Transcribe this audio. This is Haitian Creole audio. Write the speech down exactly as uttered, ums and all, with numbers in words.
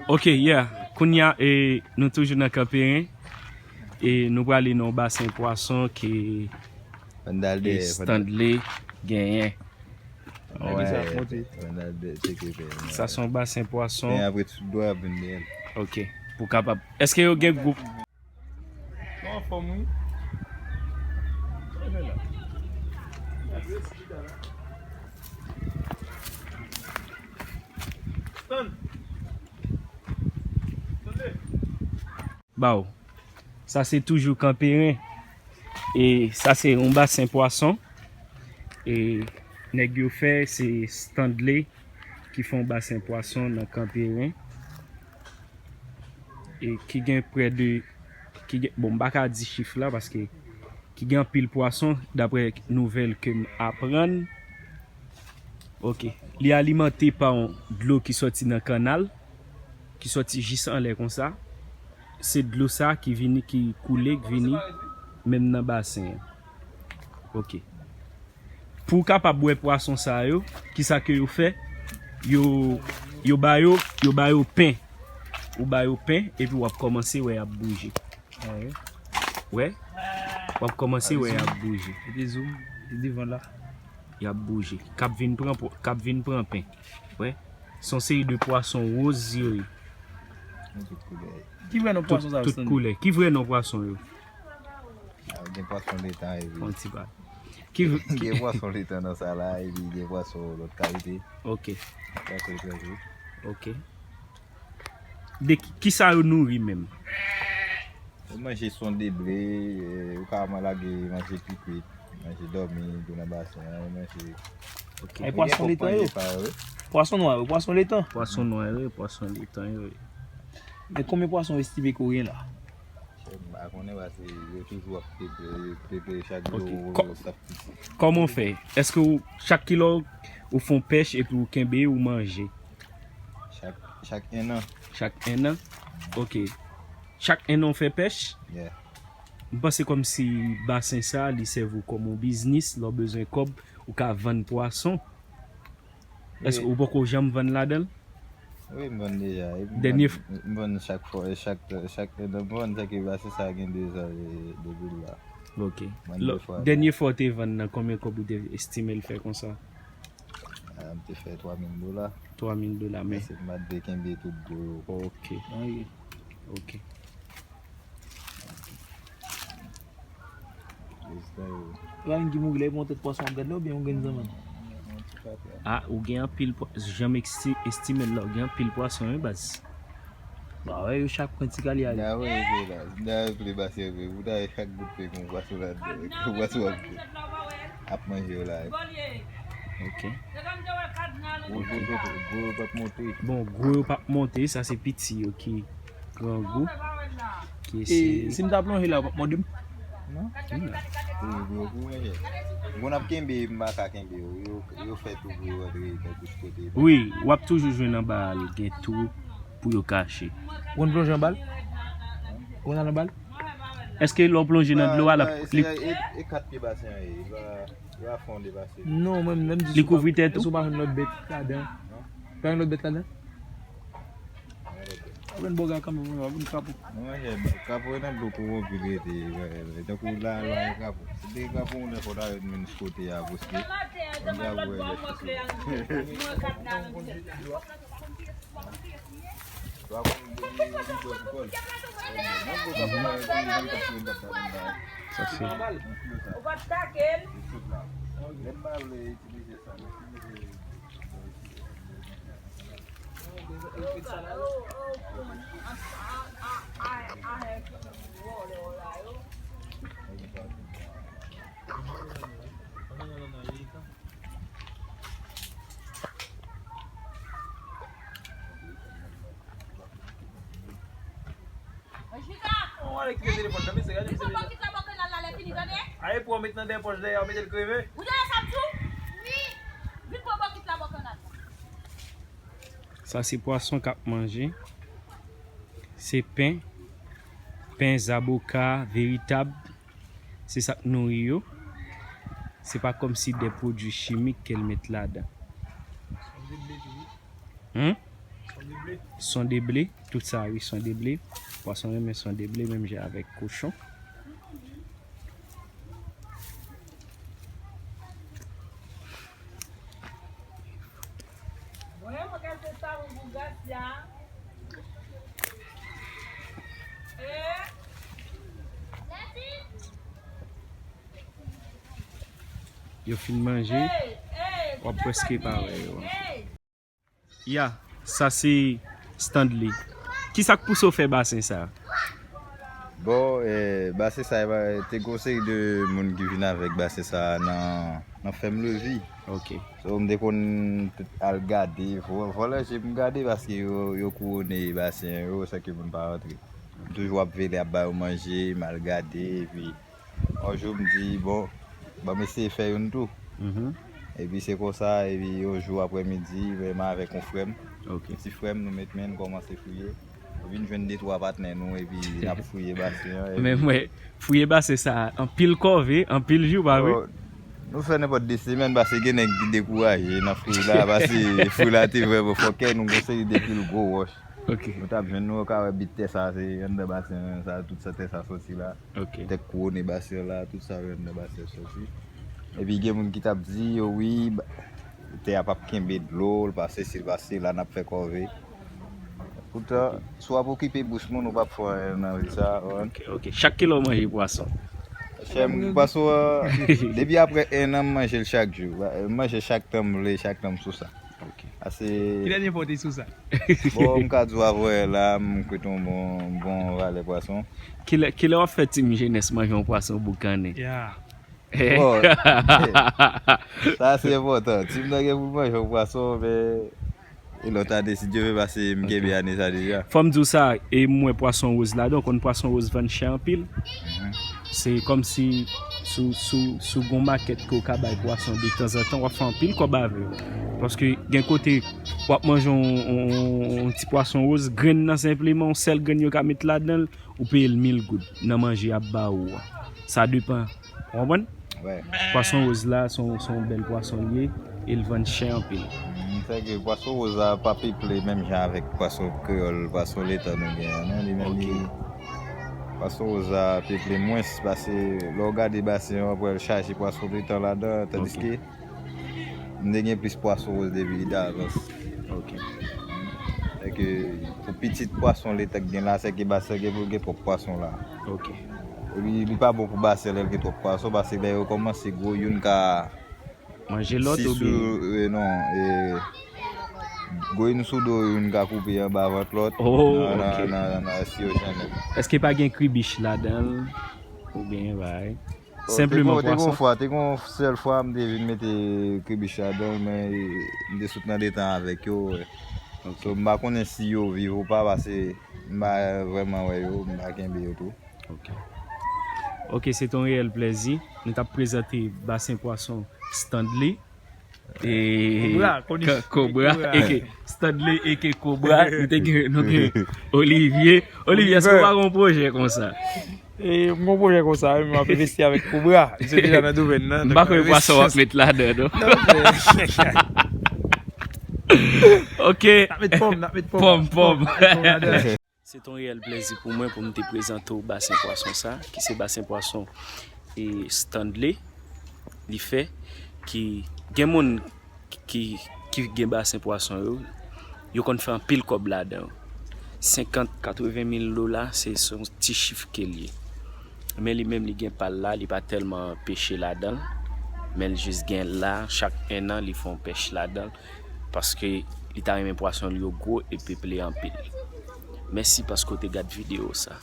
Ok, yeah. Kounye a, e, nou toujou nan Kanperen. E nou prale nan yon basen pwason ke, e, Stanley genyen. Sa se yon basen pwason. Ok. Pou kapab. Èske yo gen gwoup? Anfòm, wi. Baw. Sa se toujou Kanperen. E sa se yon basen pwason. E nèg yo fè, se Stanley ki fè yon basen pwason nan Kanperen. E ki gen prè de, ki gen, bon, m pa ka di chif la paske ki gen anpil pwason, daprè nouvèl ke m aprann. Ok. Li alimante pa yon dlo ki sòti nan kannal, ki sòti jis anlè konsa. Se dlo sa ki vini, ki koule, ki vini menm nan basen an. Ok. Pou w kapab wè pwason sa yo, kisa ke yo fè? Yo, yo ba yo, yo ba yo pen. Ou ba yo pen, epi w ap kòmanse wè y ap bouje. Ah wi. Wè? W ap kòmanse wè y ap bouje. Mete zoom, li devan la. Y ap bouje. K ap vin pran pwa-, k ap vin pran pen. Wè? Se yon seri de pwason woz yo ye. Tout koulè. Ki vrè non pwason sa yo, Stanley? Tout koulè. Ki vrè non pwason yo? Ah, gen pwason letan epi. Yon ti pa. Ki gen pwason letan nan sa la, epi gen pwason lòt kalite. Ok. Sa se trè tou. Ok. De ki, ki sa yo nouri menm? Yo manje son de ble, eh, yo ka lage manje pikwit, manje dòmi, dwe nan basen an, yo manje. Ok. Ay, pwason letan yo. Pwason nwa yo, pwason letan. Pwason nwa yo, pwason letan yo. Men konbyen pwason w estime ke w gen la? M pa konnen, paske yo toujou ap pepe, pepe chak jou, yo t ap piti. Kòman w fè? Èske w, chak kilè w fè yon pèch epi w kenbe, w manje? Chak, chak ennan. Chak ennan? Ok. Chak ennan w fè pèch? Yeah. M panse kòmsi basen sa, li sèvi w kòm yon biznis, lè w bezwen kòb, ou ka vann pwason. Èske ou poko janm vann ladan l? Wi, m vann deja. Epi m vann, m vann chak fwa, chak, chak, m vann sa ki pase sa gen de zan, e, depi l la. Ok. Dènye fwa w te vann nan, konbyen kòb ou te estime l fè konsa? Ah, m te fè twa mil dola. Twa mil dola, men. Paske m pa t vle kenbe tout gwo yo. Ok. Ok. Prezidan yo. Ou pa menm ki mouri la, epi yon tèt pwason ap gad la, oubyen yon grenn zanmann? Ah, ou gen anpil pwa-, jan m esti-, estime l la, ou gen anpil pwason, wi, baz. Ba wè, yo chak pran ti kalye ale. Da wè, yo vle la. Da yo vle pase vre. Ou da chak bout pen gen yon pwason ladan. Yon pwason ap, ap manje yo la. Ok. Gwo, gwo, gwo, gwo yo p ap monte. Bon, gwo yo p ap monte, sa se piti yo ki grangou. Ki eseye. E si m ta plonje la, w p ap mòde m? Non. Wi, gwo pou manje. Bon, n ap kenbe, m pa ka kenbe yo. Yo, yo fè tou pou yo rantre nan tout kote. Wi, w ap toujou jwenn anba a l, gen tou pou yo kache. Ou konn plonje anba l? Ou konn al anba l? Èske lè w plonje nan dlo a, l ap, li... E, e kat pye basen an ye, li pa, li pa fon depase. Non, men menm di... Li kouvri tèt ou? Èske w pa jwenn lòt bèt ladan? Pa gen lòt bèt ladan? Pa jwenn bògay kanmenm, wi, pa jwenn krapo. Non, manje, krapo nan dlo kowonpi li rete, tankou la, la, krapo. Si te krapo, ou lè fò ta jwenn menm kote a, poste. Konn krapo, e, Sa se... Aye pou w met nan dèyè pòch dèyè, w mete l kreve. Sa se pwason k ap manje. Se pen. Pen, zaboka, veritab. Se sa k nouri yo. Se pa kòmsi de pwodui chimik ke l met ladan. Hmm? Son de ble, tout sa wi, son de ble. Pwason renmen son de ble, menm jan avèk kochon. Yo fin manje, w ap prèske pa wè yo ankò. Ya, sa se Stanley. Kisa k pouse w fè basen sa? Bon, eh, basen sa, eh, te gen yon seri de moun ki vin avèk basen sa nan, nan fèm levi. Ok. So, m te konn al gade, vò-, vòlè je m gade paske yo, yo kouwone basen yo, san ke moun pa rantre. M toujou ap vele, ap ba yo manje, m al gade, epi yon jou m di, bon, ban m eseye fè youn tou. Mhm. Epi se konsa, epi yon jou aprèmidi, menm avèk yon frè m, ok, yon ti frè m, nou met men, nou kòmanse fouye. Nou vin jwenn de twa patnè nou, epi n ap fouye basen an, epi men mwen, fouye basen sa, anpil kòve, anpil jou, pa vre? Oh, nou fè nenpòt de semèn, paske gen nèg ki dekouraje nan fouye la, paske fouye la te vrèman fò, kè nou gon seri de pil gwo wòch. Ok. Nou t ap jwenn, nou ka wè bit tè sa, se anndan basen sa, tout sa tè sa soti la. Ok. Tèt kouwone basen la, tout sa yo anndan basen soti. Epi gen moun ki t ap di yo, wi, ba-, tè a p ap kenbe dlo, l pa sesi, l pa sela, n ap fè kòve. Poutan, si w ap okipe bouch moun, ou p ap fè anyen nan vi sa. Ok, ok. Chak kilè w manje pwason? Chè m, pwason an, depi aprè en an, m manje l chak jou. M manje chak tan m vle, chak tan m sou sa. Ok. Ase. Kilè nenpòt sou sa? Bon, m ka di w avè la, m kwit yon bon, bon valè pwason. Kilè, kilè w ap fè tim jenès manje yon pwason boukannen? Ya. Bon, sa se enpòtan. Tim nan gen pou l manje yon pwason, men e lòt ane, si Dye vle, paske m kenbe ane sa deja. Fò m di w sa, e m wè pwason woz ladan, w konn pwason woz vann chè anpil. Mhm. Se kòmsi sou, sou, sou gon makèt ke w ka bay pwason detanzantan, w ap fè anpil kòb avè l. Paske gen kote w ap manje yon, yon, yon ti pwason woz, grenn nan senpleman, yon sèl grenn yo ka met ladan l, ou peye l mil goud nan manje y ap ba ou a. Sa depann. Ou konprann? Wè. Pwason woz la, se yon, se yon bèl pwason l ye, e l vann chè anpil. M fè ke pwason woz la pa peple menm jan avèk pwason kreyòl, pwason letan nou gen an, non? Li menm li, pwason woz la peple mwens, paske lè w gade basen an, w ap wè l chaje pwason letan ladan, tandiske m te gen plis pwason woz depi davans. Ok. Sèke pou pitit pwason letan k gen la, sèke basen gen pou gen twòp pwason la. Ok. Epi li pa bon pou basen lè l gen twòp pwason, paske lè yo kòmanse gwo, youn ka manje lòt oubyen? Si sou, e, non, e, gwo youn sou do, youn ka koupe anba vant lòt. Oh, nan, nan, ok. Nan, nan, nan, si yo jannen. Èske pa gen kribich ladan l? Oubyen, bay? Oh, senpleman te gon, te gon pwason? Fwa, te gon sèl fwa m te vin mete kribich ladan l, men m te sot nan letan avèk yo, wè. Ok. So, m pa konnen si yo viv ou pa, paske m pa vrèman wè yo, m pa kenbe yo tou. Ok. Ok, se t on reyèl plèzi. Nou t ap prezante basen pwason Stanley. E, Kobra, koni Ko-, Kobra, Kobra. Eke Stanley, eke Kobra. Nou te gen, nou gen Olivier. Olivier, èske w pa gen yon pwojè konsa? E, m gen yon pwojè konsa, wi, m ap envesti avèk Kobra. Misye deja nan domèn nan. M pa kwè pwason w ap met ladan, non. Non, men. Ok. N ap met pòm, n ap met pòm. Pòm, pòm. Pòm, n ap met pòm ladan. Se t on reyèl plèzi pou mwen pou m te prezante w basen pwason sa, ki se basen pwason, e, Stanley li fè, ki gen moun ki, ki gen basen pwason yo, yo konn fè anpil kòb ladan yo. Senkant, katreven mil dola, se, se yon ti chif ke l ye. Men li menm, li gen pa l la, li pa tèlman peche ladan l, men l jis gen la, chak en an, li fè yon pèch ladan l, paske li ta renmen pwason l yo gwo e peple anpil. Mèsi paske w te gad videyo sa.